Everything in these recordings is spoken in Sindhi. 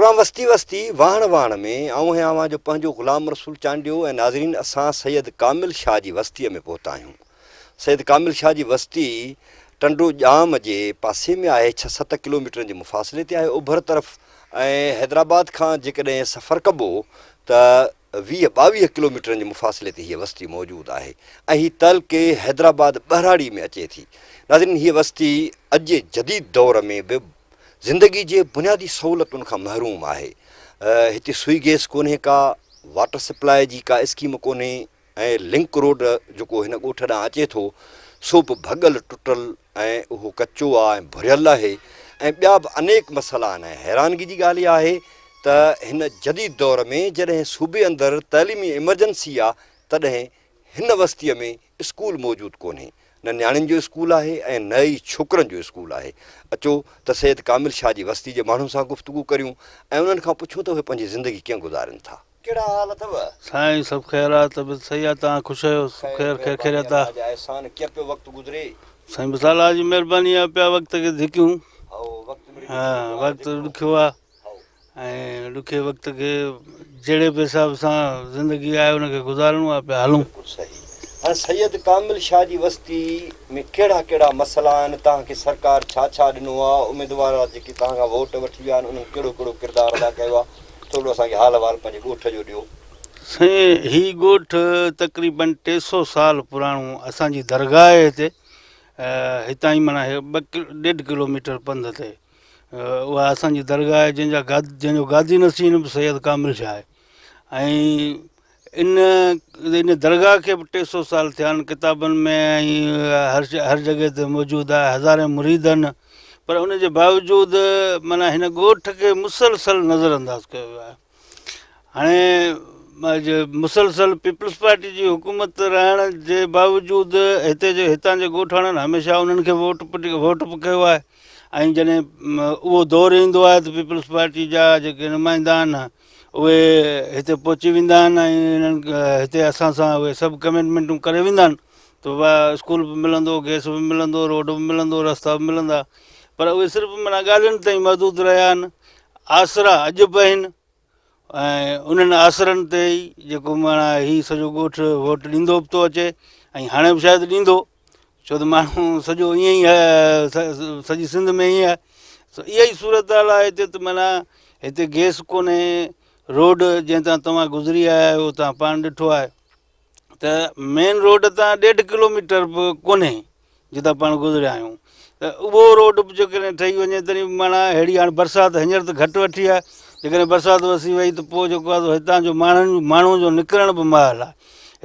پروگرام وستي وستي واهڻ واهڻ ۾ آئون آهيان اوهان جو پنهنجو غلام رسول چانڊيو ۽ ناظرين اسان سيد ڪامل شاهه جي وستيء ۾ پهتا آهيون. سيد ڪامل شاهه جي وستي ٽنڊو ڄام جي پاسي ۾ آهي ڇهه ست ڪلوميٽرن جي مفاصلي تي آهي اوڀر طرف ۽ حيدرآباد کان جيڪڏهن سفر ڪبو ته 20 22 ڪلوميٽرن جي مفاصلي تي هيء وستي موجود آهي ۽ هي تعلقي حيدرآباد ٻهراڙي ۾ اچي ٿي. ناظرين هيء وستي اڄ جي جديد دور ۾ به زندگي جي بنيادي سهولتن کان محروم آهي. هتي سوئي گئس ڪونهي ڪا، واٽر سپلاء جي ڪا اسڪيم ڪونهي ۽ لنڪ روڊ جيڪو هن ڳوٺ ڏانهن اچي ٿو سو به ڀڳل ٽٽل ۽ اهو ڪچو آ ۽ ڀريل آهي ۽ ٻيا به انيڪ مسئلا آهن ۽ حيرانگي جي ڳالهه اها آهي ته هن جديد دور ۾ جڏهن صوبي اندر تعليمي ايمرجنسي آ تڏهن هن وستيء ۾ اسڪول موجود ڪونهي نه نياڻين جو اسڪول آهي ۽ نه ئي ڇوڪرن جو اسڪول آهي اچو ته سيد ڪامل شاهه جي وستي جي ماڻهن سان گفتگو ڪريون ۽ انهن کان پڇون ته اهي پنهنجي زندگي ڪيئن گذارين ٿا. ڪهڙا حال اٿو؟ سائين سڀ خير آ طبيعت صحيح آ توهان خوش آهيو سڀ خير خير خيريت آ. الله جا احسان ڪيئن پيو وقت گذري. سائين بس الله جي مهرباني آ پيا وقت کي ڌڪيون. هائو وقت مڙئي ها وقت ڏکيو آ ۽ ڏکي وقت کي جهڙي به حساب سان زندگي آهي ان کي گذارڻو آ پيا هلون. بلڪل صحيح هاڻي سيد ڪامل شاهه جي وستي ۾ ڪهڙا ڪهڙا مسئلا آهن توهان کي سرڪار ڇا ڇا ڏنو آ اميدوار جيڪي توهان کان ووٽ وٺي ويا آهن انهن ڪهڙو ڪهڙو ڪردار ادا ڪيو آ ٿورڙو اسان کي حال احوال پنهنجي ڳوٺ جو ڏيو. سائين هي ڳوٺ تقريبن 300 سال پراڻو اسان جي درگاهه آهي هتي هتان ئي معنيٰ ٻه ڏيڍ ڪلو ميٽر پنڌ تي اها اسان جي درگاهه آهي جنهن جا جنهن جو گادي نشين به سيد ڪامل شاهه آهي ۽ ان ان درگاهه کي به 300 سال ٿيا آهن ڪتابن ۾ ۽ هر هر جڳهه تي موجود آهي هزارين مريد آهن پر ان جي باوجود معنيٰ هن ڳوٺ کي مسلسل نظر انداز ڪيو ويو آهي هاڻي مسلسل پيپلز پارٽي جي حڪومت رهڻ جي باوجود هتي جي هتان جي ڳوٺاڻن هميشه انهن کي ووٽ ووٽ به ڪيو آهي ۽ جڏهن اهو دور ايندو آهي ته پيپلز پارٽي جا جيڪي نمائندا آهن اهي هتي پهچي ويندا آهن ۽ انهن هتي اسان سان اهي سڀ ڪمٽمينٽون ڪري ويندا آهن ته بابا اسڪول به ملندو گئس به ملندو روڊ به ملندو رستا به ملندا پر اهي صرف معنيٰ ڳالهين تائين محدود رهيا آهن آسرا اڄ به آهن ۽ انهن آسرن تي ئي جيڪو معنيٰ هي سڄو ڳوٺ ووٽ ڏيندو به ٿو اچي ۽ هاڻي به شايد ڏيندو ڇو ته ماڻهو سڄو ائين ئي سڄي سنڌ ۾ ائين آهي سو اها ئي صورت حال آهي هتي ته معنيٰ هتي گئس ڪونهي روڊ جنهن تان توهان گذري آيا آهيو توهان پاڻ ڏٺو آهي ته مين روڊ تان ڏيڍ ڪلوميٽر به ڪونهي جتان پاڻ گذريا آهيون ته اهو روڊ به جيڪڏهن ٺهي وڃي تڏهن معنيٰ اهڙي هاڻي برسات هينئر ته گهٽ وٺي آهي جيڪڏهن برسات وسي وئي ته پوء جيڪو آهي سو هتان جو ماڻهن ماڻهو جو نڪرڻ به محال آهي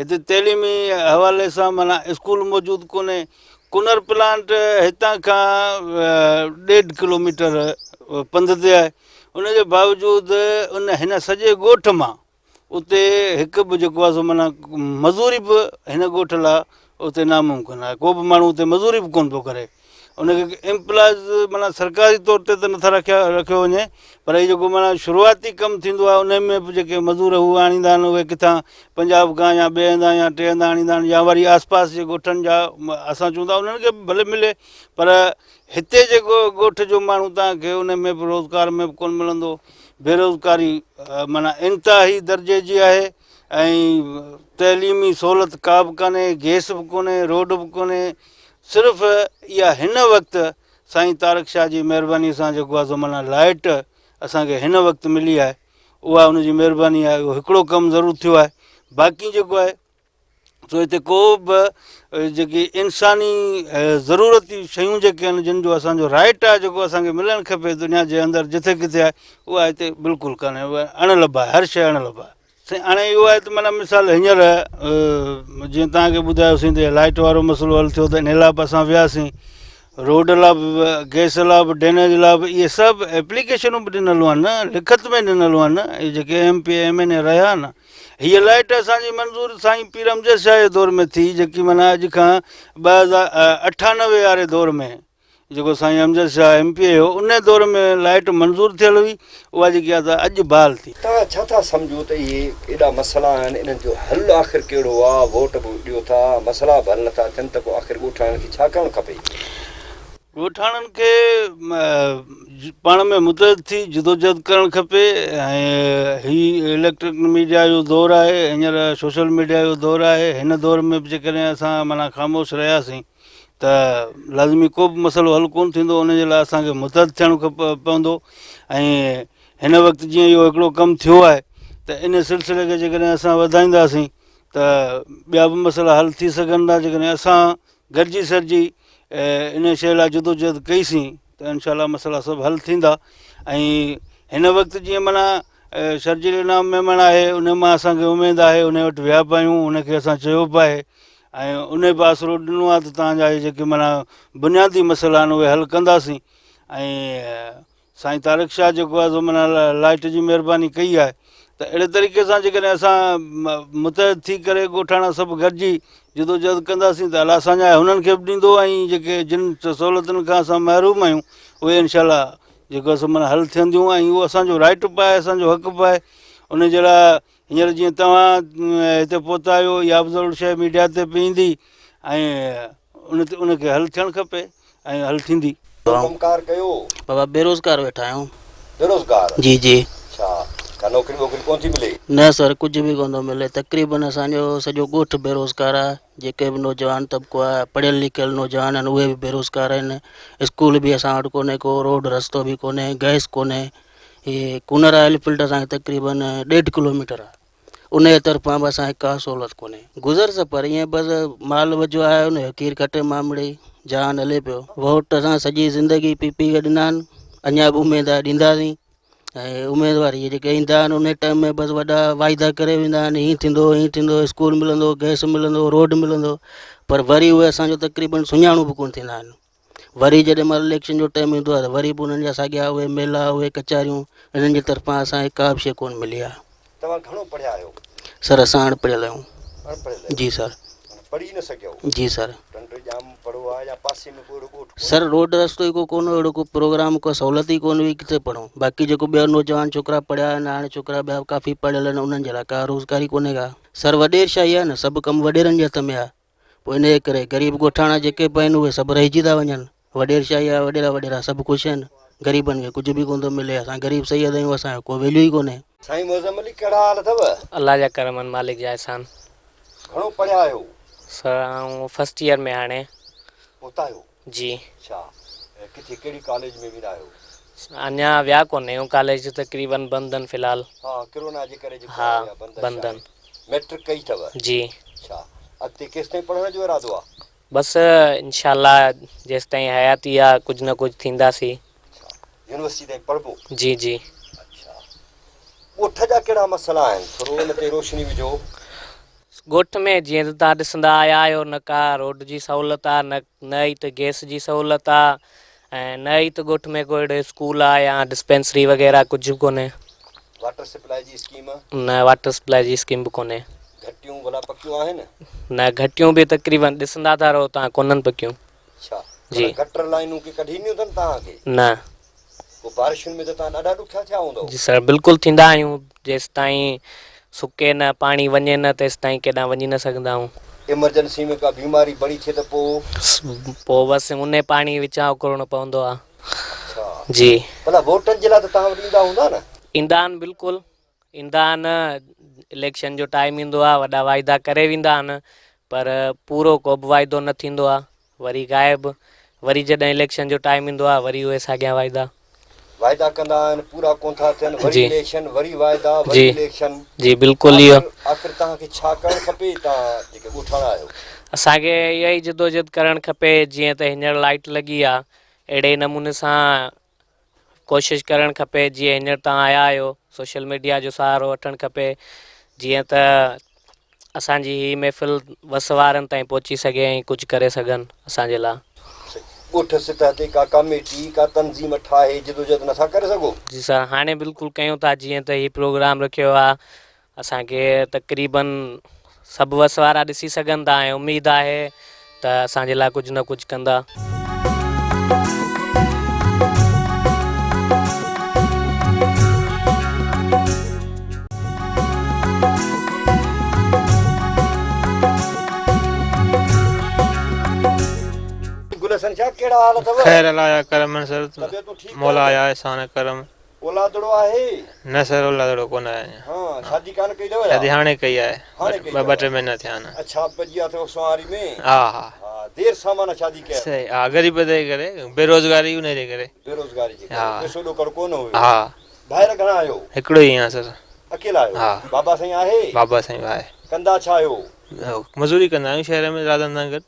هتي تعليمي حوالي سان معنيٰ اسڪول موجود ڪونهي ڪنر پلانٽ هتان کان ڏيڍ ڪلوميٽر پنڌ تي آهي ان جي باوجود ان هن سڄي ڳوٺ مان اتي هڪ به جيڪو آهي سو معنيٰ مزوري به هن ڳوٺ لاء اتي ناممڪن آهي ڪو به ماڻهو اتي مزوري به ڪونه پيو ڪري ان کي ايمپلائز معنيٰ سرڪاري طور تي ته نٿا رکيا رکيو وڃي پر هي جيڪو معنيٰ شروعاتي ڪم ٿيندو آهي ان ۾ به جيڪي مزور هو آڻيندا آهن اهي ڪٿان پنجاب کان يا ٻئي هنڌان يا ٽئي هنڌان آڻيندا آهن يا وري آس پاس جي ڳوٺن جا اسان چون ٿا انهن کي به ڀلي ملي پر هتي جيڪو ڳوٺ جو ماڻهو توهان کي ان ۾ به روزگار ۾ به ڪونه ملندو بيروزگاري معنيٰ انتهائي درجي جي آهي ۽ تعليمي سهولت ڪا به ڪانهي گئس به ڪونهي روڊ به ڪونهي صرف اها هن وقت سائين طارق شاهه جي مهرباني سان جيڪو آهي سو معنيٰ لائٽ اسانکي هن وقت ملي آهي اها ان جي مهرباني آهي اهو هڪڙو ڪم ضرور ٿيو آهي باقي جيڪو آهي سو هتي ڪو به جيڪي انساني ضرورتي شيون جيڪي آهن جن جو اسانجو رائٽ آهي جيڪو اسانکي ملڻ کپي دنيا جي اندر جٿي ڪٿي آهي اها هتي بلڪل ڪانهي اها اڻ لڀ آهي هر شيء اڻ لڀ آهي سائين هاڻي اهو آهي ته معنيٰ مثال هينئر جيئن توهان کي ٻڌايوسين ته لائٽ وارو مسئلو حل ٿيو ته ان لاء به اسان وياسين روڊ لاء به گئس لاء به ڊرينيج لاء به اهي سڀ ايپليڪيشنون به ڏنل هئن لکت ۾ ڏنل هئن اهي جيڪي ايم پي ايم اين اي رهيا نه هيء لائٽ اسان جي منظور سائين پير امجد شاهه جي دور ۾ ٿي جيڪي معنيٰ اڄ کان 2098 واري دور ۾ جيڪو سائين امجد شاهه ايم پي اي هو ان دور ۾ لائٽ منظور ٿيل هئي اها جيڪي آهي اڄ بحال ٿي. توهان ڇا ٿا سمجهو ته اهي ايڏا مسئلا آهن انهن جو حل آخر ڪهڙو آ ووٽ به ڏيو ٿا مسئلا به حل نٿا ٿين ته پوء آخر ڳوٺاڻن کي ڇا ڪرڻ کپي؟ ڳوٺاڻن کي پاڻ ۾ متحد ٿي جدوجهد ڪرڻ کپي ۽ هي اليڪٽرڪ ميڊيا جو دور آهي هينئر سوشل ميڊيا جو دور آهي هن دور ۾ به جيڪڏهن اسان معنيٰ خاموش رهياسين ته لازمي ڪو به مسئلو حل ڪونه ٿيندو ان جي لاء اسانکي متحد ٿيڻ پوندو ۽ هن وقت جيئن اهو هڪڙو ڪم ٿيو آهي ته ان سلسلي کي جيڪڏهن اسان وڌائينداسين ته ٻيا به مسئلا حل ٿي سگهن ٿا جيڪڏهن اسان گڏجي سڏجي ان شيء لاء جدوجهد ڪئي سين ته انشاء الله مسئلا سڀ حل ٿيندا ۽ هن وقت جيئن معنيٰ شرجيل انعام ميمڻ آهي ان مان اسانکي اميد آهي ان وٽ ويا به آهيون ان کي اسان چيو به آهي ۽ ان به آسرو ڏنو آهي ته تان جا جيڪي معنيٰ بنيادي مسئلا آهن اهي حل ڪنداسين ۽ سائين طارق شاهه جيڪو آهي سو معنيٰ لائٽ جي مهرباني ڪئي آهي ته اهڙي طريقي سان جيڪڏهن اسان متحد ٿي ڪري ڳوٺاڻا سڀ گڏجي جدوجهد ڪنداسين ته الله اسان جا هنن کي به ڏيندو ۽ جيڪي جن سهولتن کان اسان محروم آهيون اهي انشاء الله جيڪو آهي سو معنيٰ حل ٿينديون ۽ اهو اسانجو رائٽ به آهي اسانجو حق به آهي ان جي لاء هينئر جيئن توهان هتي پهتا آهيو اها به ضرور شيء ميڊيا تي به ايندي ۽ ان تي ان کي حل ٿيڻ کپي ۽ حل ٿيندي. ڪم ڪار ڪيو. بابا بيروزگار ويٺا آهيون. بيروزگار؟ جي جي. اڇا ڪا نوڪري ٻوڪري ڪونه ٿي ملي؟ نه سر ڪجهه به ڪونه ٿو ملي تقريبن اسان جو سڄو ڳوٺ بيروزگار آهي جيڪي به نوجوان طبقو آهي پڙهيل لکيل نوجوان آهن اهي به بيروزگار آهن اسڪول به اسان وٽ ڪونهي ڪو روڊ رستو به ڪونهي گئس ڪونهي هي ڪونر آئل فيلڊ اسان کي تقريبن ڏيڍ ڪلو ميٽر آهي ان جي طرفان به اسان کي ڪا سهولت ڪونهي گذر سفر ائين بس مال وجهو آهي ان جو کير کٽي مامڙي جهان هلي پيو ووٽ اسان سڄي زندگي پي پي کي ڏنا آهن اڃا به اميد آهي ڏينداسين ۽ اميدوار اهي جيڪي ايندا آهن ان ٽائيم ۾ بس وڏا واعدا ڪري ويندا آهن هيئن ٿيندو هيئن ٿيندو اسڪول ملندو گئس ملندو روڊ ملندو پر وري اهي اسانجو تقريبن سڃاڻو به ڪونه ٿيندا آهن وري جڏهن مهل اليڪشن جو ٽائيم ايندو آهي ته وري به انهن جا ساڳيا اهي ميلا اهي ڪچهريون انهن جي طرفان اسان کي ڪا به شيء ڪونه ملي آهي. توهان گهڻو پڙهيا آهيو؟ سر اسان اڻ پڙهيل آهيون. اڻ پڙهيل آهيو؟ جي سر. معنيٰ پڙهي نه سگهيو؟ جي سر. ٽنڊي ڄام پڙهو آهي يا پاسي ۾ ڪو اهڙو ڳوٺ ڪونهي؟ سر روڊ رستو ئي ڪو ڪونه هو اهڙو ڪو پروگرام ڪو سهولت ئي ڪونه هئي ڪٿي پڙهون باقي جيڪو ٻيا نوجوان ڇوڪرا پڙهيا آهن هاڻي ڇوڪرا ٻيا ڪافي پڙهيل آهن انهن جي لاء ڪا روزگاري ڪونهي ڪا سر وڏير شاهي آهي نه سڀ ڪم وڏيرن جي هٿ ۾ آهي پوء انهيء ڪري غريب ڳوٺاڻا جيڪي به آهن اهي سڀ رهجي ٿا وڃن. وڏير شاهي آهي وڏيرا وڏيرا سڀ خوش آهن. غريبن کي ڪجهه به ڪونه ٿو ملي. اسان غريب سيد آهيون اسان جو ڪو ويليو ئي ڪونهي. سائين معظم علي ڪهڙا حال اٿو؟ الله جا ڪرم آهن مالڪ جا احسان. گهڻو پڙهيا آهيو؟ سر آئون فرسٽ ايئر ۾ هاڻي. پهتا آهيو؟ جي. اڇا ڪٿي ڪهڙي ڪاليج ۾ ويندا آهيو؟ اڃا ويا ڪونه آهيون ڪاليج تقريبن بند آهن في الحال. ها ڪرونا جي ڪري جيڪو ها آهي اها بند بند آهن. ميٽرڪ ڪئي اٿو؟ جي. اڇا اڳتي ڪيستائين پڙهڻ جو ارادو آ؟ بس انشاء الله جيستائين حياتي آ ڪجهه نه ڪجهه ٿينداسين. اڇا يونيورسٽي تائين پڙهبو؟ جي جي. اڇا ڳوٺ جا ڪهڙا مسئلا آهن ٿورو ان تي روشني وجهو. ڳوٺ ۾ جيئن ته توهان ڏسندا آيا آهيو نه ڪا روڊ جي سهولت آ نه نه ئي ته گئس جي سهولت آ ۽ نه ئي ته ڳوٺ ۾ ڪو اهڙو اسڪول آ يا ڊسپينسري وغيره ڪجهه به ڪونهي. واٽر سپلائي جي اسڪيم؟ نه واٽر سپلائي جي اسڪيم به ڪونهي. گهٽيون ڀلا پڪيون آهن؟ نه گهٽيون به تقريبن ڏسندا ٿا رهو توهان ڪونهن پڪيون. اڇا جي. معنيٰ گٽر لائينون ڪي ڪڍي ڏنيون اٿن توهان کي؟ نه. پوء بارشن ۾ ته توهان ڏاڍا ڏکيا ٿيا هوندؤ؟ جي سر بلڪل ٿيندا آهيون جيستائين سڪي نه پاڻي وڃي نه تيستائين ڪيڏانهن وڃي نه سگهندا آهيون. ايمرجنسي ۾ ڪا بيماري بڙي ٿئي ته پوء؟ پوء بس انهي پاڻي وچان اڪرڻو پوندو آهي. اڇا. جي. ڀلا ووٽن جي لاء ته توهان وٽ ايندا هوندا نه؟ ايندا آهن بلڪل ايندا آهن اليڪشن جو ٽائيم ايندو آهي وڏا واعدا ڪري ويندا آهن پر پورو ڪو به واعدو نه ٿيندو آهي وري غائب وري جڏهن اليڪشن جو ٽائيم ايندو آهي وري اهي ساڳيا واعدا. واعدا ڪندا آهن پورا ڪون ٿا ٿين وري جي. اليڪشن وري واعدا وري جي. اليڪشن. جي بلڪل اهو. آخر آخر توهان کي ڇا ڪرڻ کپي توهان جيڪي ڳوٺاڻا آهيو. اسان کي اها ئي جدوجھد ڪرڻ کپي جيئن ته هينئر لائيٽ لڳي آهي اهڙي نموني سان ڪوشش ڪرڻ کپي جيئن هينئر توهان آيا آهيو سوشل ميڊيا جو سهارو وٺڻ کپي جيئن ته اسان جي هي محفل وس وارن تائين پهچي سگهي ۽ ڪجهه ڪري سگهن اسان جي لاء. ڳوٺ سطح تي ڪا ڪاميٽي ڪا تنظيم ٺاهي جدوجهد نٿا ڪري سگهو؟ جي سر هاڻي بلڪل ڪيون ٿا جيئن ته هي پروگرام رکيو آهي اسان کي تقريبن سڀ وس وارا ڏسي سگهن ٿا ۽ اميد آهي ته اسان جي لاء ڪجهه نه ڪجهه ڪندا. گل حسن. حسن شاهه ڪهڙا حال اٿو؟ خير الله جا ڪرم آهن سر. طبيعتون ٺيڪ آهن؟ مولا جا احسان ڪرم. اولادڙو آهي؟ نه سر اولادڙو ڪونه آهي اڃا. ها شادي ڪانه ڪئي اٿو يا؟ شادي هاڻي ڪئي آهي. هاڻي ڪئي ٻه اٿو. ٽي مهينا ٿيا آهن. اڇا پڄي اٿو سنواري ۾؟ ها ها. ها دير سان معنيٰ شادي ڪئي اٿو. صحيح ها غريبت جي ڪري بيروزگاري انهي جي ڪري. بيروزگاري جي ڪري ها. پئسو ڏوڪڙ ڪونه هيو. ها. ڀائر گهڻا آهيو؟ هڪڙو ئي آهيان سر. اڪيلا آهيو؟ ها. بابا سائين آهي؟ بابا سائين به آهي. ڪندا ڇا آهيو؟ مزوري ڪندا آهيون شهر ۾ رازن سان گڏ.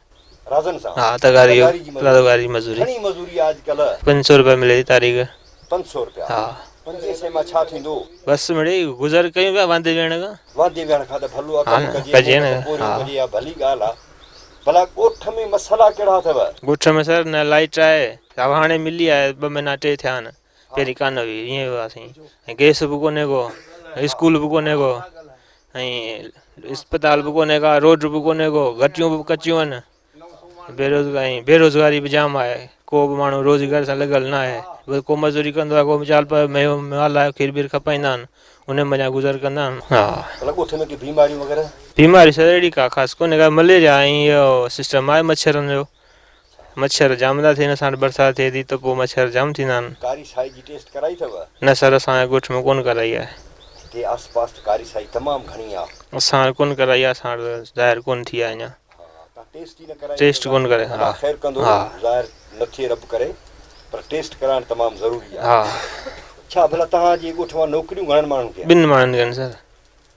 رازن سان؟ ها تغاري تغاري جي مزوري. تغاري جي مزوري. گهڻي مزوري آهي اڄڪلهه؟ 500 روپيا ملي ٿي تاريخ. 500 روپيا؟ ها. پنجين سئين مان ڇا ٿيندو؟ بس مڙئي گذر ڪيون پيا واندي ويهڻ کان. واندي ويهڻ کان ته ڀلو آ ها ڪم نه ڪجي ڪجي محنت نه پورهيو ها. ڪجي اها ڀلي ڳالهه آ. ڀلا ڳوٺ ۾ مسئلا ڪهڙا اٿو؟ ڳوٺ ۾ سر نه لائيٽ آهي سا به هاڻي ملي آهي ٻه مهينا ٽي ٿيا آهن پهرين ڪانه هئي ائين هئاسين ۽ گئس به ڪونهي ڪو اسڪول به ڪونهي ڪو ۽ اسپتال به ڪونهي ڪا روڊ به ڪونهي ڪو گهٽيون به ڪچيون آهن بيروزگاري بيروزگاري به جام آهي ڪو به ماڻهو روزگار سان لڳل نه آهي بس ڪو مزوري ڪندو آهي ڪو چال پيو ميو مال آهي کير ٻير کپائيندا آهن ان منجهان گذر ڪندا آهن ها ڀلا ڳوٺ ۾ ڪي بيماريون وغيره؟ بيماري سر اهڙي ڪا خاص ڪونهي ڪا مليريا ۽ اهو سسٽم آهي مڇرن جو مڇر جام ٿا ٿين اسان وٽ برسات ٿئي ٿي ته پوء مڇر جام ٿيندا آهن. ڪاري سائي جي ٽيسٽ ڪرائي اٿو؟ نه سر اسان جي ڳوٺ ۾ ڪونه ڪرائي آهي. هتي آس پاس ته ڪاري سائي تمام گهڻي آ. اسان وٽ ڪونه ڪرائي آهي اسان وٽ ظاهر ڪونه ٿي آهي اڃا. ها تان ٽيسٽ ئي نه ڪرائي ٽيسٽ ڪونه ڪرائي الله ها خير ڪندو ها. ظاهر نه ٿئي رب ڪري پر ٽيسٽ ڪرائڻ تمام ضروري آ. ها. ڇا ڀلا توهان جي ڳوٺ مان نوڪريون گهڻن ماڻهن کي آهن؟ ٻن ماڻهن کي آهن سر.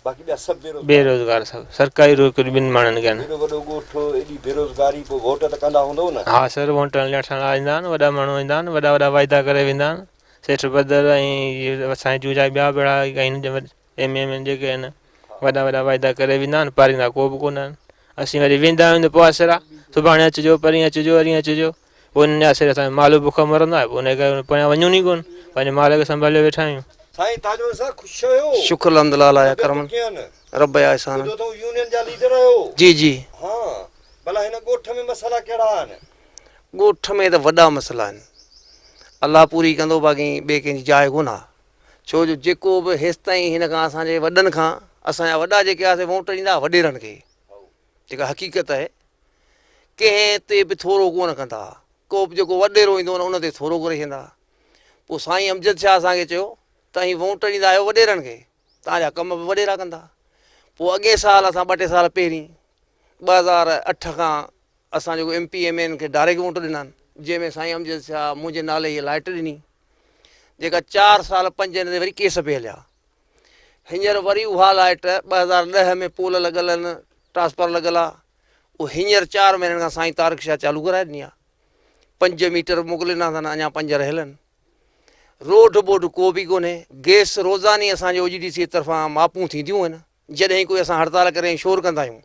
باقي ٻيا سڀ بيروزگار. بيروزگار سڀ سرڪاري نوڪريون ٻن ماڻهن کي آهن. ايڏو وڏو ڳوٺ ايڏي بيروزگاري پوء ووٽ ته ڪندا هوندؤ نه؟ ها سر ووٽ وٺڻ لاء ايندا آهن وڏا ماڻهو ايندا آهن وڏا وڏا واعدا ڪري ويندا آهن سيٺ بدر ۽ سائين جوجا ٻيا به اهڙا آهن ايم ايم اين جيڪي آهن وڏا وڏا واعدا ڪري ويندا آهن پاريندا ڪو به ڪونه آهن اسين وري ويندا آهيون ته پوء آسرا سڀاڻي اچجو پرين اچجو ارين اچجو پوء انهن جي آسري اسان جو مال به بک مرندو آهي پوء انهي ڪري پويان وڃون ئي ڪونه پنهنجي مال کي سنڀاليو ويٺا آهيون. سائين تاج محمد صاحب خوش آهيو؟ شڪر الحمدلله الله جا طبيعتون ڪرم ڪيئن؟ رب جا احسان. ٻڌو اٿئون يونين جا ليڊر آهيو. جي جي. ها ڀلا هن ڳوٺ ۾ مسئلا ڪهڙا آهن؟ ڳوٺ ۾ ته وڏا مسئلا آهن الله پوري ڪندو باقي ٻئي ڪنهن جي جاء ڪونه آهي ڇو جو جيڪو به هيستائين هن کان اسان جي وڏن کان اسان جا وڏا جيڪي هئا سي ووٽ ڏيندا هئا وڏيرن کي جيڪا حقيقت آهي ڪنهن تي به ٿورو ڪونه ڪندا هئا ڪو به جيڪو وڏيرو ايندو هو ان تي ٿورو ڪري ڇڏيندا هئا پوء سائين امجد شاهه اسان کي چيو ته اوهين ووٽ ڏيندا آهيو وڏيرن کي توهان جا ڪم به وڏيرا ڪندا پوء اڳئين سال اسان ٻه ٽي سال پهرين 2008 کان اسان جيڪو ايم پي ايم اين کي ڊائريڪٽ ووٽ ڏنا آهن جنهن ۾ سائين امجد شاهه منهنجي نالي هيء لائٽ ڏني جيڪا چار سال پنج هن تي وري ڪيس پئي هليا هينئر وري اها لائٽ 2010 ۾ پول لڳل آهن ٽرانسفار لڳل آهي اهو هينئر چار مهينن کان سائين طارق شاهه چالو ڪرائي ڏني آهي پنج ميٽر موڪلي ڏنا اٿن اڃا پنج رهيل آهن روڊ بوڊ ڪو به ڪونهي گئس روزاني اسان جي او جي ڊي سي طرفان ماپون ٿينديون آهن جڏهن ڪوئي اسان هڙتال ڪري ۽ شور ڪندا آهيون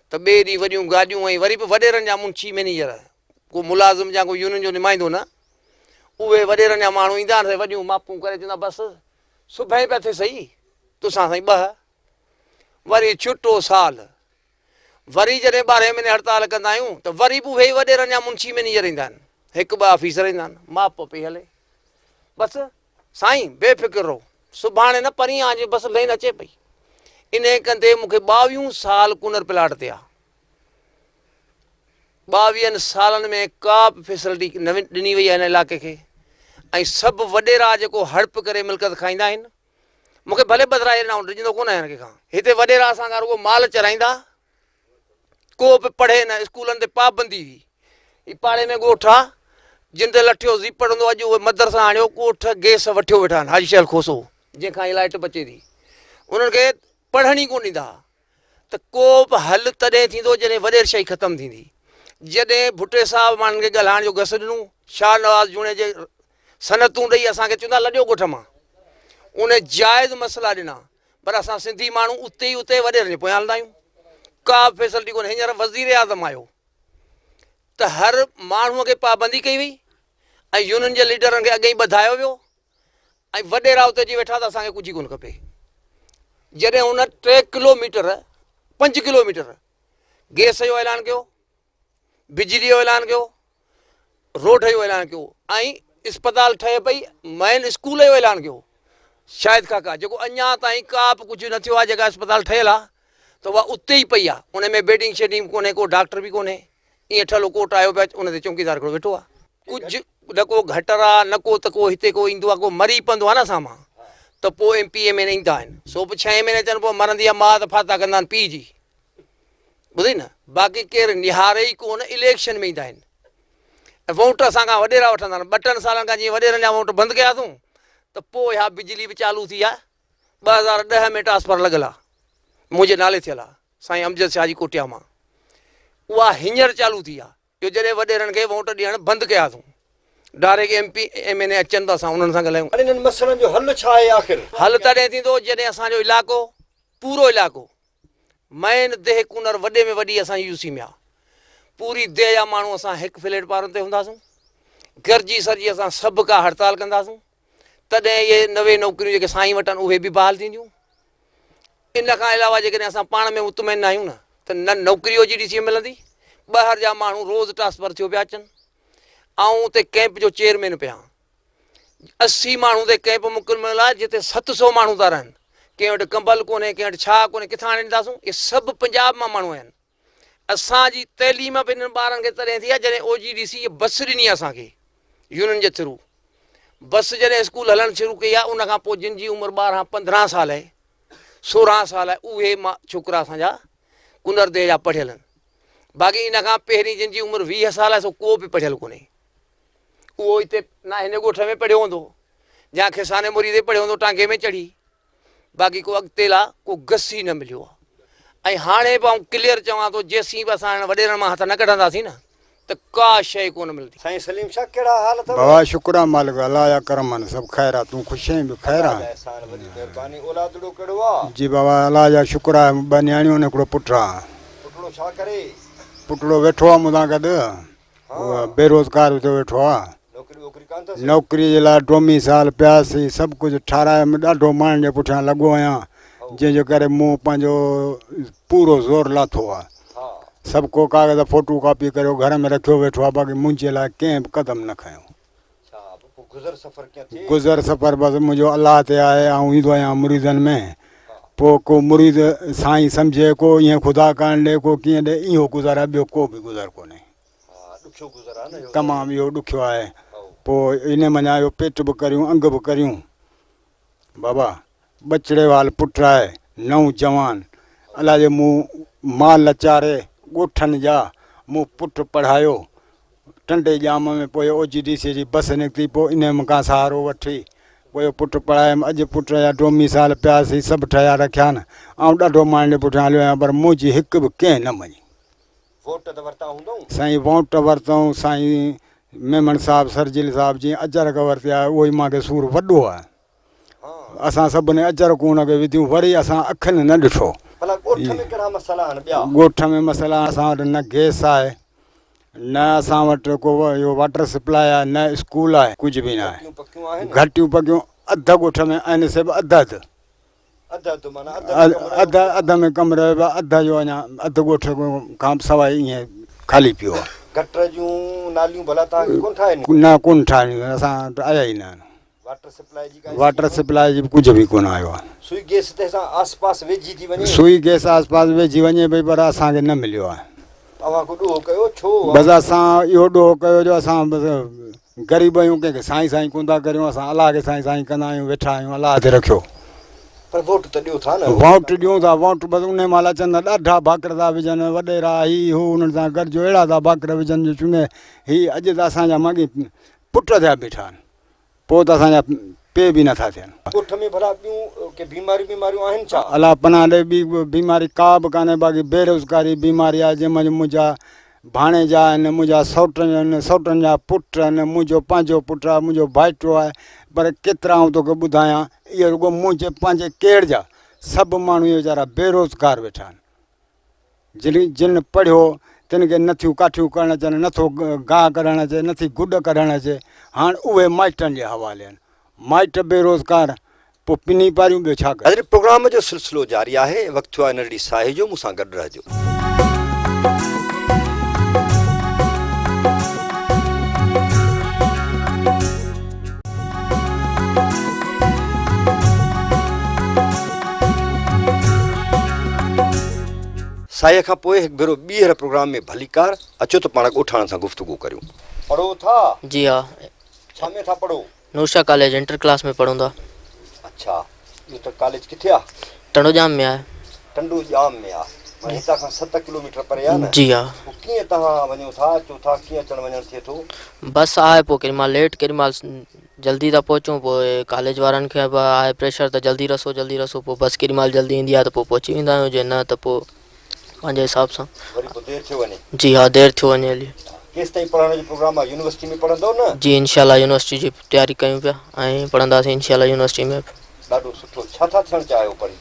ته ٻئي ڏينهن وڏيون گاڏيون ۽ وري به وڏيرن جا منشي مئنيجر ڪو ملازم يا ڪو يونين جو نمائندو نه اهي وڏيرن جا ماڻهو ايندا آهن وڏيون ماپون ڪري چوندا بس صبح پيا ٿي سهي تسان سائين ٻه وري ڇٽو سال وري جڏهن ٻارهين مهيني هڙتال ڪندا آهيون ته وري به اهي ئي وڏيرن جا منشي مئنيجر ايندا آهن هڪ ٻه آفيسر ايندا آهن ماپ پئي هلي بس سائين بي فڪر رهو سڀاڻي نه پرينء آج بس لين اچي پئي انهي ڪندي مون کي ٻاويهون سال ڪونر پلاٽ تي آ ٻاويهن سالن ۾ ڪا به فيسلٽي نه ڏني وئي آهي هن علائقي کي ۽ سڀ وڏيرا جيڪو هڙپ ڪري ملڪيت کائيندا آهن مون کي ڀلي ٻڌرائي ڏنا آئون ڊڄندو ڪونه آهيان ڪنهن کان هتي وڏيرا اسان کان رڳو مال چرائيندا ڪو به پڙهي نه اسڪولن تي پابندي هئي هي پاڙي ۾ ڳوٺ آ جن تي لٺيو زيپڙ هوندو اڄ اهي مدرسا آڻيو ڳوٺ گيس وٺيو ويٺا آهن حاجي شهل کوسو جنهن کان هي لائٽ بچي ٿي انهن کي پڙهڻ ئي ڪونه ڏيندا ها ته ڪو به حل تڏهن ٿيندو جڏهن وڏيرشاهي ختم ٿيندي. جڏهن ڀٽي صاحب ماڻهن کي ڳالهائڻ جو گس ڏنو، شاهنواز جوڻيجي صنعتون ڏئي اسان کي چوندا لڏيو ڳوٺ مان. ان جائز مسئلا ڏنا پر اسان سنڌي ماڻهو اتي ئي اتي وڏيرن جي پويان هلندا آهيون. ڪا به فيسلٽي ڪونهي. هينئر وزيراعظم آيو ته هر ماڻهوء کي پابندي ڪئي وئي ۽ يونين جي ليڊرن کي اڳي ئي ٻڌايو ويو ۽ وڏيرا اتي اچي ويٺا ته اسان کي ڪجهه ئي ڪونه کپي. جڏهن هن ٽي ڪلو ميٽر پنج ڪلو ميٽر گئس جو اعلان ڪيو، بجلي جو اعلان ڪيو، روڊ جو اعلان ڪيو ۽ اسپتال ٺهي پئي، مين اسڪول جو اعلان ڪيو شاهد کاڪا جيڪو اڃا تائين ڪا به ڪجهه نه ٿيو آهي جيڪا اسپتال ٺهيل آهي ته اها اتي ئي پئي آهي ان ۾ بيڊنگ شيڊنگ به ڪونهي ڪو ڊاڪٽر به ڪونهي. ائين ٺلهو ڪوٽ آيو پيو ان تي چونڪيدار هڪڙو ويٺو آ. ڪجهه نه ڪو گهٽر آ نه ڪو ته ڪو هتي ڪو ايندو آ ڪو مري پوندو آ نه اسان مان ته پوء ايم پي ايم اين ايندا آهن سو به ڇهين مهيني اچن پوء مرندي آ ماء ته فاتحه ڪندا آهن پيء جي ٻڌئي نه باقي ڪير نهاري ئي ڪو نه اليڪشن ۾ ايندا آهن ۽ ووٽ اسان کان وڏيرا وٺندا آهن ٻه ٽن سالن کان جيئن وڏيرن جا ووٽ بند ڪيا اٿئون ته پوء اها بجلي به چالو ٿي آ 2010 ۾ ٽرانسفر لڳل آ منهنجي نالي ٿيل آ سائين امجد شاهه جي ڪوٽيا مان اها هينئر چالو ٿي آ جو جڏهن وڏيرن کي ووٽ ڏيڻ بند ڪيا اٿئون direct M P M N A اچن ته اسان انهن سان ڳالهايون. هاڻي انهن مسئلن جو حل ڇا آهي آخر؟ حل تڏهن ٿيندو جڏهن اسان جو علائقو پورو علائقو مين ديهه ڪونر وڏي ۾ وڏي اسان جي يو سي ۾ آ پوري ديهه جا ماڻهو اسان هڪ فليٽ پارن تي هونداسون گرجي سرجي اسان سڀ ڪا هڙتال ڪنداسون تڏهن اهي 90 نوڪريون جيڪي سائين وٽ آهن اهي به بحال ٿينديون. ان کان علاوه جيڪڏهن اسان پاڻ ۾ مطمئن نه آهيون نه ته نه نوڪري او جي ڊي سي ۾ ملندي. ٻاهر جا ماڻهو روز ٽرانسفر ٿيو پيا اچن. آئون اتي ڪئمپ جو چيئرمين پيا آهيان. 80 ماڻهو تي ڪئمپ مڪمل آهي جتي 700 ماڻهو ٿا رهن. ڪنهن وٽ ڪمبل ڪونهي ڪنهن وٽ ڇا ڪونهي ڪٿان آڻي ڏينداسون. اهي سڀ پنجاب مان ماڻهو آهن. اسان جي تعليم به انهن ٻارن کي تڏهن ٿي آهي جڏهن او جي ڊي سي بس ڏني آهي اسان کي يونين جي ٿرو بس جڏهن اسڪول هلڻ شروع ڪئي آهي ان کان پوء جن جي عمر 12 15 سال آهي 16 سال آهي اهي ما ڇوڪرا اسان جا ڪنر ديهه جا پڙهيل آهن باقي ان کان پهرين جن جي عمر 20 سال آهي سو ڪو به پڙهيل ڪونهي اهو هتي نه هن ڳوٺ ۾ پڙهيو هوندو يا کساني مريد پڙهيو هوندو ٽانگي ۾ چڙهي باقي ڪو اڳتي لا ڪو گس ئي نه مليو آ ۽ هاڻي به آئون ڪليئر چوان ٿو جيسين به اسان هنن وڏيرن مان هٿ نه ڪڍنداسين نه ته ڪا شيء ڪونه ملندي. سائين سليم شاھ ڪهڙا حال اٿو. بابا شڪر آ مالڪ الله جا ڪرم آهن سڀ خير آ تون خوش آهين به خير الله آ. جا احسان وڏي مهرباني اولادڙو ڪهڙو آ. جي بابا الله جا شڪر آهي ٻه نياڻيون آهن هڪڙو پٽ آ. پٽڙو ڇا ڪري. پٽڙو ويٺو آ مون سان گڏ. بيروزگار ٿيو ويٺو آ. نوڪري جي لاء ڊوميسال پياسي سڀ ڪجهه ٺارايم ڏاڍو ماڻهن جي پٺيان لڳو آهيان جنهن جي ڪري مون پنهنجو پورو زور لاٿو آ سڀ ڪو ڪاغذ فوٽو ڪاپي ڪريو گهر ۾ رکيو ويٺو آ باقي منهنجي لاء ڪنهن به قدم نه کنيو. گذر سفر بس منهنجو الله تي آهي آئون ايندو آهيان مريدن ۾ پوء ڪو مريد سائين سمجهي ڪو ائين خدا ڪرڻ ڏي ڪو ڪيئن ڏي اهو گذر آهي ٻيو ڪو به گذر ڪونهي. تمام اهو ڏکيو آهي پوء ان منجهان اهو پيٽ به ڪريون انگ به ڪريون بابا ٻچڙي وال پٽ آهي نئون جوان الاء جي مون مال چاري ڳوٺن جا مون پٽ پڙهايو ٽنڊي ڄام ۾ پوء او جي ڊي سي جي بس نڪتي پوء انهي مون کان سهارو وٺي پوء پٽ پڙهايم اڄ پٽ جا ڊوميسال پياسي سڀ ٺهيا رکيا آهن آئون ڏاڍو ماڻهن جي پٺيان هليو آهيان پر منهنجي هڪ به ڪنهن نه مڃي. ووٽ ته ورتا هوندئون؟ سائين ووٽ ورتئون سائين ميمڻ صاحب سرجيل صاحب جيئن اجرڪ ورتي آهي اهو ئي مان کي سور وڏو آهي اسان سڀني اجرڪون ان کي وڌيون وري اسان اکين نه ڏٺو. ڀلا ڳوٺ ۾ ڪهڙا مسئلا آهن ٻيا؟ ڳوٺ ۾ مسئلا اسان وٽ نه گئس آهي نه اسان وٽ ڪو اهو واٽر سپلاء آهي نه اسڪول آهي ڪجهه به نه آهي گهٽيون پڪيون اڌ ڳوٺ ۾ آهن سي به اڌ اڌ. اڌ اڌ معنيٰ اڌ ۾ ڪم رهيو اڌ اڌ ۾ ڪم رهيو پيو اڌ جو اڃا اڌ ڳوٺ کان به سواء ائين خالي پيو آهي. گٽر جون ناليون ڀلا توهان کي ڪونه ٺاهي ڏنيون؟ نه ڪونه ٺاهي ڏنيون اسان وٽ آيا ئي نه آهن. واٽر سپلاء جي ڪا واٽر سپلاء جي به ڪجهه به ڪونه آيو آهي. سوئي گئس ته هتان آس پاس ويجهي ٿي وڃي. سوئي گئس آس پاس ويجهي وڃي پئي پر اسان کي نه مليو آهي. اوهان ڪو ڏوهه ڪيو ڇو؟ بس اسان اهو ڏوهه ڪيو جو اسان بس غريب آهيون ڪنهن کي سائين سائين ڪونه ٿا ڪريون اسان الله کي سائين سائين ڪندا آهيون ويٺا آهيون الله تي رکيو. پر ووٽ ته ڏيو ٿا نه. ووٽ ڏيون ٿا ووٽ بس انهي مهل اچن ته ڏاڍا ڀاڪر ٿا وجهن وڏيرا هي هو انهن سان گڏجو اهڙا ٿا ڀاڪر وجهن جو چوندا هي اڄ ته اسان جا ماڳهين پٽ ٿيا بيٺا آهن. پوء ته اسان جا پيء به نٿا ٿين. ڳوٺ ۾ ڀلا ٻيون ڪي بيماريون بيماريون آهن ڇا؟ الله پناهه ڏي ٻي بيماري ڪا به ڪانهي باقي بيروزگاري بيماري آهي جنهن منجهه منهنجا ڀاڻيجا آهن منهنجا سئوٽ آهن سئوٽن جا پٽ آهن منهنجو پنهنجو پٽ آهي منهنجو ڀائٽو آهي پر ڪيترا آئون توکي ٻڌايان اهي رڳو منهنجي پنهنجي ڪيڙ جا سڀ ماڻهو اهي ويچارا بيروزگار ويٺا آهن. جن جن پڙهيو تن کي نٿيون ڪاٺيون ڪرڻ اچن، نٿو گاهه ڪڍڻ اچي، نٿي گڏ ڪڍڻ اچي، هاڻ اهي مائٽن جي حوالي آهن. مائٽ بيروزگار، پوء پني پاريون ٻيو ڇا ڪجي. حاضرين پروگرام جو سلسلو جاري آهي، وقت ٿيو آهي ننڍڙي ساهي جو، مون سان گڏ رهجو. ساهيء کان پوء هڪ ڀيرو ٻيهر پروگرام ۾ ڀليڪار، اچو ته پاڻ ڳوٺاڻن سان گفتگو ڪريون. پڙهو ٿا؟ جي ها. ڇا ۾ ٿا پڙهو؟ نورشاهه ڪاليج انٽر ڪلاس ۾ پڙهون ٿا. اڇا اهو ته ڪاليج ڪٿي آ؟ ٽنڊو ڄام ۾ آهي. ٽنڊو ڄام ۾ آ معنيٰ هتان کان 7 ڪلوميٽر پري آ نه؟ جي ها. پوء ڪيئن توهان وڃو ٿا اچو ٿا ڪيئن اچڻ وڃڻ ٿئي ٿو؟ بس آهي پوء ڪيڏي مهل ليٽ ڪيڏي مهل جلدي ٿا پهچون پوء ڪاليج وارن کي به آهي پريشر ته جلدي رسو جلدي رسو پوء بس ڪيڏي مهل جلدي ايندي آهي ته پوء پهچي ويندا آهيون جي نه ته پوء پنهنجي حساب سان. وري پوء دير ٿيو وڃي. جي ها دير ٿيو وڃي هلي. ڪيستائين پڙهڻ جو پروگرام آهي يونيورسٽي ۾ پڙهندؤ نه؟ جي انشاء الله يونيورسٽي جي تياري ڪيون پيا ۽ پڙهنداسين انشاء الله يونيورسٽي ۾ به. ڏاڍو سٺو ڇا ٿا ٿيڻ چاهيو پڙهي؟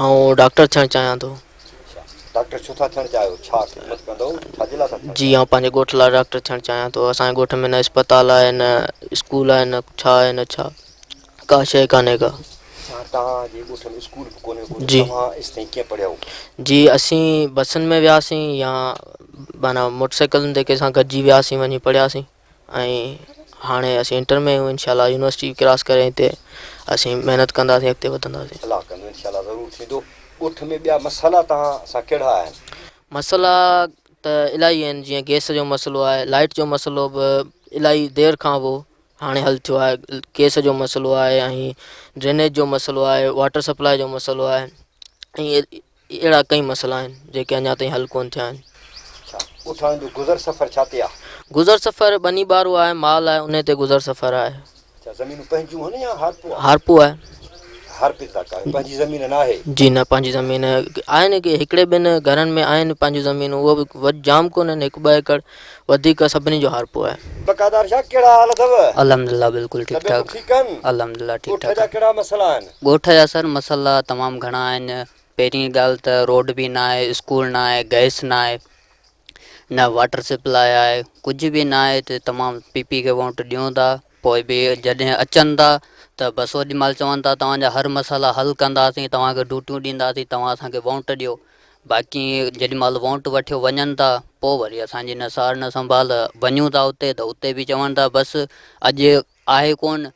آئون ڊاڪٽر ٿيڻ چاهيان ٿو. اڇا ڊاڪٽر ڇو ٿا ٿيڻ چاهيو ڇا خدمت ڪندؤ ڇا جي لاء ٿا ٿيڻ جي آئون پنهنجي ڳوٺ لاء ڊاڪٽر ٿيڻ چاهيان ٿو اسان جي ڳوٺ ۾ نه اسپتال آهي نه اسڪول آهي نه ڇا آهي نه ڇا ڪا شيء ڪانهي ڪا. اڇا توهان جي ڳوٺ ۾ اسڪول به ڪونهي ڪو ته جي. توهان ايستائين ڪيئن پڙهيائو؟ جي اسين بسن ۾ وياسين يا معنيٰ موٽر سائيڪلن تي ڪنهن سان گڏجي وياسين وڃي پڙهياسين ۽ هاڻي اسين انٽر ۾ آهيون انشاء الله يونيورسٽي ڪراس ڪري هتي اسين محنت ڪنداسين اڳتي وڌنداسين. الله ڪندو انشاء الله ضرور ٿيندو. ڳوٺ ۾ ٻيا مسئلا توهان سان ڪهڙا آهن؟ مسئلا ته الاهي آهن جيئن گئس جو مسئلو آهي لائيٽ جو مسئلو به الاهي دير کان هو هاڻي حل ٿيو آهي گئس جو مسئلو آهي ۽ ڊرينيج جو مسئلو آهي واٽر سپلاء جو مسئلو آهي ۽ اهڙا ڪئي مسئلا آهن جيڪي اڃا تائين حل ڪونه ٿيا آهن. اڇا ڳوٺاڻن جو گذر سفر ڇا تي آهي؟ گذر سفر ٻني ٻارو آهي مال آهي انهي تي گذر سفر آهي. اڇا زمينون پنهنجون هن يا هارپو آهي؟ هارپو آهي. هارپي تي ٿا ڪاهيو پنهنجي زمين ناهي؟ جي نه پنهنجي زمين آهن ڪي هڪڙي ٻن گهرن ۾ آهن پنهنجون زمينون اهو به وڏ جام ڪونهن هڪ ٻه ايڪڙ وڌيڪ سڀني جو هارپو آهي. بقادار شاهه ڪهڙا حال اٿو؟ الحمدلله بلڪل ٺيڪ طبيعتون ٺاڪ. ٺيڪ آهن؟ الحمدلله ٺيڪ ڳوٺ ٺاڪ. جا ڪهڙا مسئلا آهن؟ ڳوٺ جا سر مسئلا تمام گهڻا آهن پهرين ڳالهه ته روڊ به نه آهي اسڪول نه آهي گئس نه آهي نه واٽر سپلاء آهي ڪجهه به نه آهي ته تمام پي پي کي ووٽ ڏيون ٿا پوء به جڏهن اچن ٿا ته بس اوڏي مهل چون ٿا توهان جا هر مسئلا حل ڪنداسين توهان کي ڊيوٽيون ڏينداسين توهان اسان کي ووٽ ڏيو باقي جيڏي مهل ووٽ وٺيو وڃن ٿا پوء وري اسان جي نه سار نه سنڀال وڃون ٿا اتي ته اتي به چون ٿا بس اڄ آهي ڪونه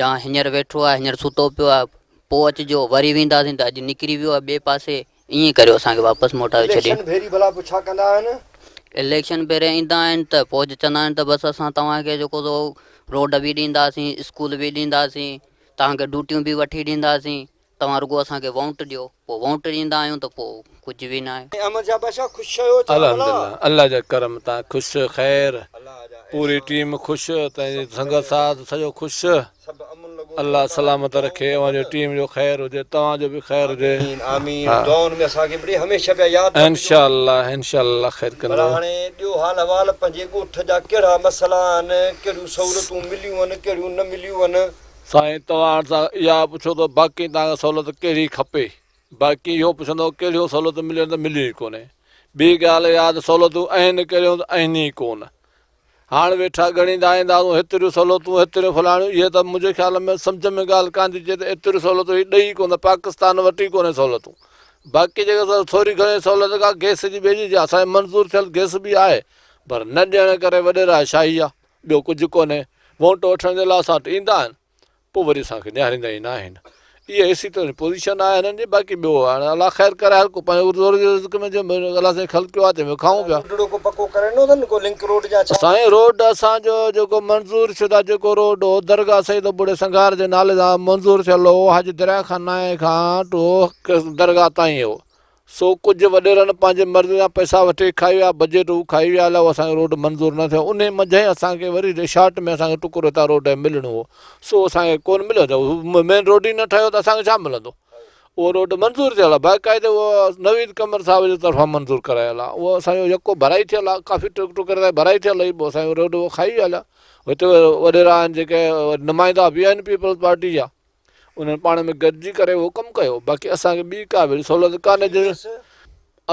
جا هينئر ويٺو آهي هينئر ستو پيو آهي پوء اچجو وري وينداسين ته اڄ نڪري ويو آهي ٻئي پاسي ائين ڪريو اسان کي واپس موٽايو ڇڏي. اليڪشن ڀيري ڀلا پوء ڇا ڪندا آهن؟ اليڪشن ڀيري ايندا آهن ته پوء چوندا آهن ته بس اسان توهان کي جيڪو سو روڊ به ڏينداسين اسڪول به ڏينداسين توهان کي ڊيوٽيون به وٺي ڏينداسين توهان رڳو اسان کي وونٽ ڏيو پوء وونٽ ڏيندا آهيون ته پوء ڪجهه به ناهي. احمد شاھ بادشاھ خوش آهيو ڇا ڀلا؟ الحمدلله الله جا ڪرم تان خوش خير پوري ٽيم خوش تنهنجي سنگت ساٿ سڄو خوش الله سلامت رکي اوهان جو ٽيم جو خير هجي توهان جو به خير هجي آمين آمين دعائن ۾ اسان کي به هميشه پيا ياد ڪجو انشاء الله انشاء الله خير ڪندو. ڀلا هاڻي ڏيو حال احوال پنهنجي ڳوٺ جا ڪهڙا مسئلا آهن ڪهڙيون سهولتون مليون آهن ڪهڙيون نه مليون آهن. سائين توهان سان اها پڇو ته باقي توهان کي سهولت ڪهڙي کپي باقي اهو پڇندو ڪهڙيون سهولتون مليون ته مليون ئي ڪونهي ٻي ڳالهه اها ته سهولتون آهن ڪهڙيون ته آهن ئي ڪونه هاڻ ويٺا ڳڻيندا اينداسون هيتريون سهولتون هيتريون فلاڻيون اهي ته منهنجي خيال ۾ سمجهه ۾ ڳالهه ڪانه ٿي اچي ته ايتريون سهولتون هي ڏئي ڪونه پاڪستان وٽ ئي ڪونهي سهولتون باقي جيڪا ٿوري گهڻي سهولت ڪا گئس جي ٻي جي اسان جي منظور ٿيل گئس به آهي پر نه ڏيڻ ڪري وڏيرا شاهي آهي ٻيو ڪجهه ڪونهي. وونٽ وٺڻ جي لاء اسان وٽ ايندا آهن، پوء وري اسان کي نهاريندا ئي ناهن. اها ايسي طرح جي پوزيشن آهي هنن جي، باقي ٻيو هاڻي الله خير ڪري هر ڪو پنهنجو زور جي رزق ۾ جنهن الله سائين خلقيو آهي تنهن ۾ کائون پيا. روڊڙو ڪو پڪو ڪري ڏنو اٿن ڪو لنڪ روڊ يا ڇا؟ سائين روڊ اسان جو جيڪو منظور شده جيڪو روڊ هو درگاهه سيد ابڙي سنگهار جي نالي سان منظور ٿيل هو حاجي دريا خان نائين کان ٽو درگاهه تائين هو سو ڪجهه وڏيرن پنهنجي مرضي سان پئسا وٺي کائي ويا، بجيٽ هو کائي ويا الائي اسان جو روڊ منظور نه ٿيو، انهي منجهه ئي اسان کي وري شارٽ ۾ اسان کي ٽڪرو هتان روڊ جو ملڻو هو، سو اسان کي ڪونه مليو ته هو مين روڊ ئي نه ٺهيو ته اسان کي ڇا ملندو. اهو روڊ منظور ٿيل آهي باقاعدي اهو نويد قمر صاحب جي طرفان منظور ڪرايل آهي، اهو اسان جو يڪو ڀرائي ٿيل آهي، ڪافي ٽڪري تائين ڀرائي ٿيل هئي، پوء اسان جو روڊ اهو کائي ويا هليا. هتي وڏيرا آهن جيڪي نمائندا به آهن پيپلز پارٽي جا. انهن پاڻ ۾ گڏجي ڪري اهو ڪم ڪيو، باقي اسان کي ٻي ڪا به سهولت ڪانهي جنهن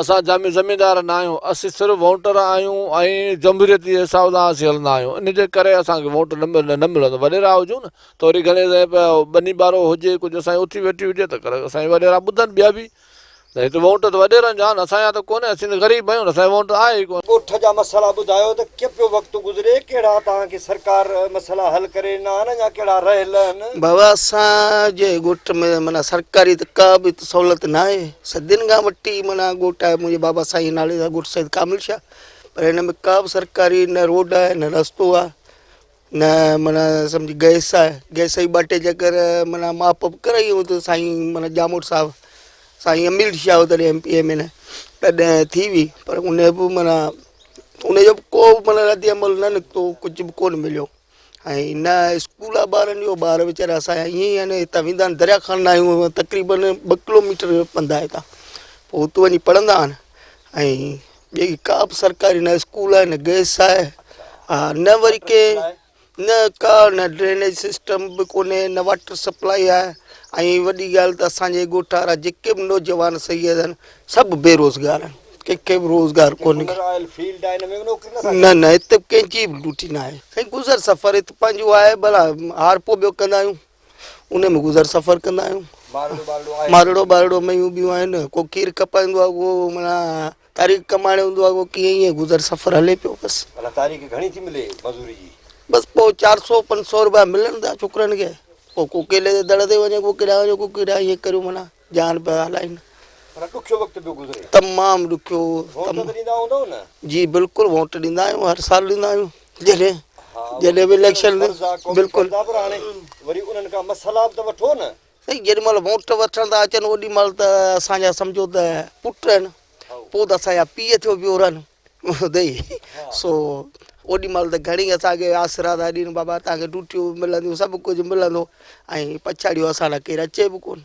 اسان جامي زميندار نه آهيون، اسين صرف ووٽر آهيون ۽ جمهوريت جي حساب سان اسين هلندا آهيون، ان جي ڪري اسان کي ووٽ نه ملندو، وڏيرا هجون نه ته وري گهڻي ٻني ٻارو هجي ڪجهه اسان جي اٿي ويٺي هجي ته اسان جي وڏيرا ٻڌن ٻيا به. ته هت وونٽ ته وڏيرن جا آهن، اسان جا ته ڪونهي، اسين ته غريب آهيون، اسان جو وونٽ آهي ئي ڪونه. ڳوٺ جا مسئلا ٻڌايو ته ڪيئن پيو وقت گذري، ڪهڙا توهان کي سرڪار مسئلا حل ڪري ڏنا آهن يا ڪهڙا رهيل آهن؟ بابا اسان جي ڳوٺ ۾ معنيٰ سرڪاري ته ڪا به سهولت ناهي، صدين کان وٺي معنيٰ ڳوٺ آهي منهنجي بابا سائين جي نالي سان ڳوٺ سيد ڪامل شاهه پر هن ۾ ڪا به سرڪاري نه روڊ آهي نه رستو آهي نه معنيٰ سمجھ گئس آهي گئس جي ٻه ٽي چڪر معنيٰ ماپ به ڪرائي هئي ته سائين معنيٰ ڄاموٽ صاحب سائين امير شاهه هو تڏهن ايم پي ايم اين تڏهن ٿي هئي پر ان به معنيٰ ان جو به ڪو به معنيٰ رد عمل نه نڪتو ڪجهه به ڪونه مليو ۽ نه اسڪول آهي ٻارن جو ٻار ويچارا اسانجا ائين ئي آهن هتان ويندا آهن دريا خان آهيون تقريبن ٻه ڪلو ميٽر پنڌ آهي هتان پوء اتي وڃي پڙهندا آهن ۽ ٻي ڪا به سرڪاري نه اسڪول آهي نه گئس آهي ها نه وري ڪي نه ڪا نه ڊرينيج سسٽم به ڪونهي نه واٽر سپلائي آهي ۽ وڏي ڳالهه ته اسانجي ڳوٺ وارا جيڪي به نوجوان سيد آهن سڀ بيروزگار آهن ڪنهن کي به روزگار ڪونهي نه نه هتي ڪنهن جي به ڊيوٽي نه آهي سائين گذر سفر هت پنهنجو آهي ڀلا هارپو ٻيو ڪندا آهيون ان ۾ گذر سفر ڪندا آهيون مارڙو ٻارڙو ميون ٻيون آهن ڪو کير کپائيندو آهي ڪو معنيٰ تاريخ ڪمائڻ ايندو آهي ڪو ڪيئن ائين گذر سفر هلي پيو بس تاريخ گهڻي ٿي ملي مزوري جي بس پوء 400 500 روپيا ملن ٿا ڇوڪرن کي پوء ڪو ڪيلي جي دڙ تي وڃي ڪو ڪيڏانهن وڃي ڪو ڪيڏانهن ائين ڪريو معنيٰ جان پيا هلائين پر ڏکيو وقت پيو گذري تمام ڏکيو ووٽ ته ڏيندا هوندؤ نه جي بلڪل ووٽ ڏيندا آهيون هر سال ڏيندا آهيون جڏهن جڏهن به اليڪشن بلڪل پر هاڻي وري انهن کان مسئلا به ته وٺو نه سائين جيڏي مهل ووٽ وٺڻ ٿا اچن اوڏي مهل ته اسان جا سمجهو ته پٽ آهن پوء ته اسان جا پيء ٿيو پيو رهن ٻڌئي سو اوڏي مهل ته گهڻي اسان کي آسرا ٿا ڏين بابا توهان کي ڊيوٽيون به ملنديون سڀ ڪجهه ملندو ۽ پڇاڙيو اسان لاء ڪير اچي به ڪونه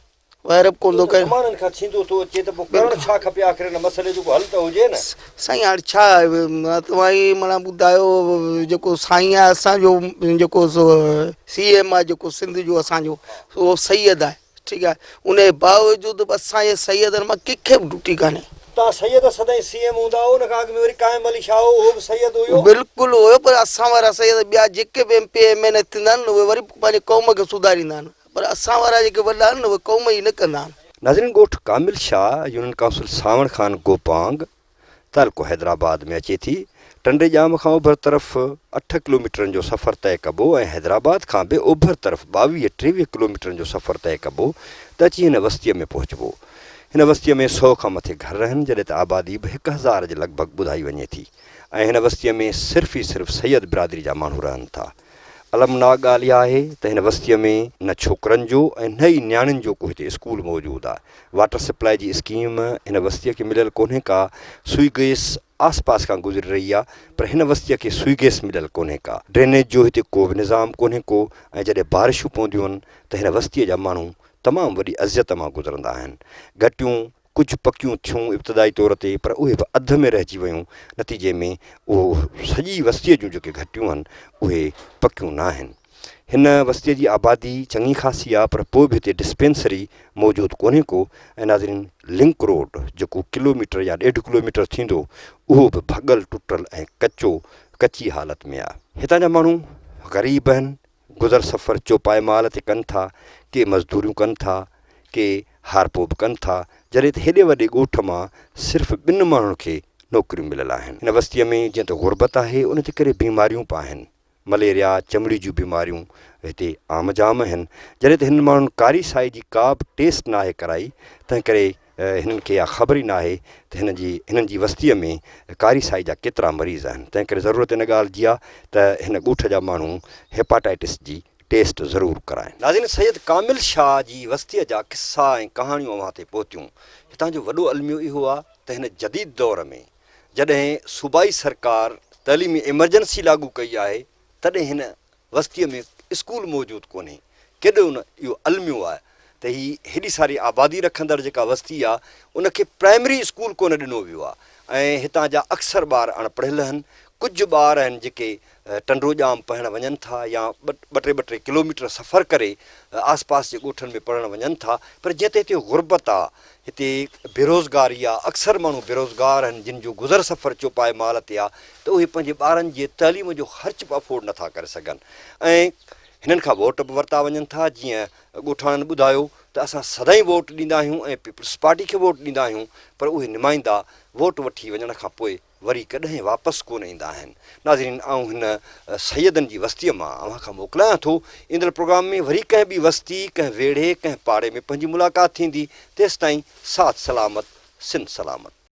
وير به ڪونه ٿو ڪري. زمانن کان ٿيندو ٿو اچي ته پوء ڪرڻ ڇا کپي آخر ان مسئلي جو ڪو حل ته هجي نه. سائين هاڻ ڇا توهان ئي معنيٰ ٻڌايو جيڪو سائين آهي اسان جو جيڪو سو سي ايم آهي جيڪو سنڌ جو اسان جو اهو سيد آهي ٺيڪ آهي ان جي باوجود به اسان جي سيدن مان ڪنهن کي به ڊيوٽي ڪانهي. توهان سيد سدائين سي ايم هوندا هئو ان کان اڳ ۾ وري قائم علي شاهه هو اهو به سيد هيو. بلڪل هيو پر اسان وارا سيد ٻيا جيڪي به ايم پي ايم اين اي ٿيندا آهن اهي وري پنهنجي قوم کي سڌاريندا آهن. پر اسان وارا جيڪي وڏا آهن نه اهي قوم جي نه ڪندا آهن. ناظرين ڳوٺ ڪامل شاهه يونين ڪائونسل سانوڻ خان گوپانگ تعلقو حيدرآباد ۾ اچي ٿي. ٽنڊي ڄام کان اوڀر طرف اٺ ڪلوميٽرن جو سفر طئي ڪبو ۽ حيدرآباد کان به اوڀر طرف 22 ٽيويهه ڪلوميٽرن جو سفر طئي ڪبو ته اچي هن وستيء ۾ پهچبو. هن وستيء ۾ سئو کان مٿي گهر رهن جڏهن ته آبادي به هڪ هزار جي لڳ ڀڳ ٻڌائي وڃي ٿي ۽ هن وستيء ۾ صرف ئي صرف سيد برادري جا ماڻهو رهن ٿا. المناڪ ڳالهه اها آهي ته هن وستيء ۾ نه ڇوڪرن جو ۽ نه ئي نياڻين جو ڪو هتي اسڪول موجود آهي. واٽر سپلائي جي اسڪيم هن وستيء کي مليل ڪونهي ڪا. سوئي گئس آس پاس کان گذري رهي آهي پر هن وستيء کي سوئي گئس مليل ڪونهي ڪا. ڊرينيج جو هتي ڪو به نظام ڪونهي ڪو ۽ جڏهن بارشون پونديون آهن ته هن وستيء جا ماڻهو تمام وڏي اذيت مان گذرندا آهن. گهٽيون ڪجهه پڪيون ٿيون ابتدائي طور تي پر اهي به اڌ ۾ رهجي ويون، نتيجي ۾ اهو سڄي وستيء جون جيڪي گهٽيون آهن اهي پڪيون ناهن. هن وستيء جي آبادي چڱي خاصي آهي پر پوء به هتي ڊسپينسري موجود ڪونهي ڪو ۽ ناظرين لنڪ روڊ جيڪو ڪلو ميٽر يا ڏيڍ ڪلو ميٽر ٿيندو اهو به ڀڳل ٽٽل ۽ ڪچو ڪچي حالت ۾ آهي. هتان جا ماڻهو غريب آهن گذر سفر چوپائي مال تي ڪن ٿا، ڪي مزدوريون ڪن ٿا، ڪي هارپو به ڪن ٿا، جڏهن ته هيڏي وڏي ڳوٺ مان صرف ٻن ماڻهن کي نوڪريون مليل آهن. هن وستيء ۾ جيئن ته غربت آهي، ان جي ڪري بيماريون به آهن. مليريا، چمڙي جون بيماريون هتي عام جام آهن. جڏهن ته هنن ماڻهن ڪاري سائي جي ڪا به ٽيسٽ ناهي ڪرائي، تنهن ڪري هنن کي اها خبر ئي ناهي ته هن جي هنن جي وستيء ۾ ڪاري سائي جا ڪيترا مريض آهن. تنهن ڪري ضرورت ان ڳالهه جي آهي ته هن ڳوٺ جا ماڻهو هيپاٽائٽس جي ٽيسٽ ضرور ڪرائين. ناظرين سيد ڪامل شاهه جي وستيء جا قصا ۽ ڪهاڻيون اوهان تي پهتيون. هتان جو وڏو الميو اهو آهي ته هن جديد دور ۾ جڏهن صوبائي سرڪار تعليمي ايمرجنسي لاڳو ڪئي آهي تڏهن هن وستيء ۾ اسڪول موجود ڪونهي. ڪيڏو نه اهو الميو آهي ته هي هيڏي ساري آبادي رکندڙ جيڪا وستي آهي ان کي پرائمري اسڪول ڪونه ڏنو ويو آهي ۽ هتان جا اڪثر ٻار اڻ پڙهيل آهن. ڪجهه ٻار آهن جيڪي ٽنڊو ڄام پڙهڻ وڃن ٿا يا ٻه ٽي ٻه ٽي ڪلوميٽر سفر ڪري آس پاس جي ڳوٺن ۾ پڙهڻ وڃن ٿا پر جيئن ته هتي غربت آهي هتي بيروزگاري آ، اڪثر ماڻهو بيروزگار آهن جن جو گذر سفر چوپائي مال تي آ ته اهي پنهنجي ٻارن جي تعليم جو خرچ به افورڊ نٿا ڪري سگهن ۽ هنن کان ووٽ به ورتا وڃن ٿا جيئن ڳوٺاڻن ٻڌايو ته اسان سدائين ووٽ ڏيندا آهيون ۽ پيپلز پارٽي کي ووٽ ڏيندا آهيون پر اهي نمائندا ووٽ وٺي وڃڻ کان پوء وري ڪڏهن واپس ڪونه ايندا آهن. ناظرين آئون هن سيدن جي وستيء مان اوهان کان موڪلايان ٿو. ايندڙ پروگرام ۾ وري ڪنهن ٻي وستي، ڪنهن ويڙهي، ڪنهن پاڙي ۾ پنهنجي ملاقات ٿيندي. تيستائين ساٿ سلامت، سنڌ سلامت.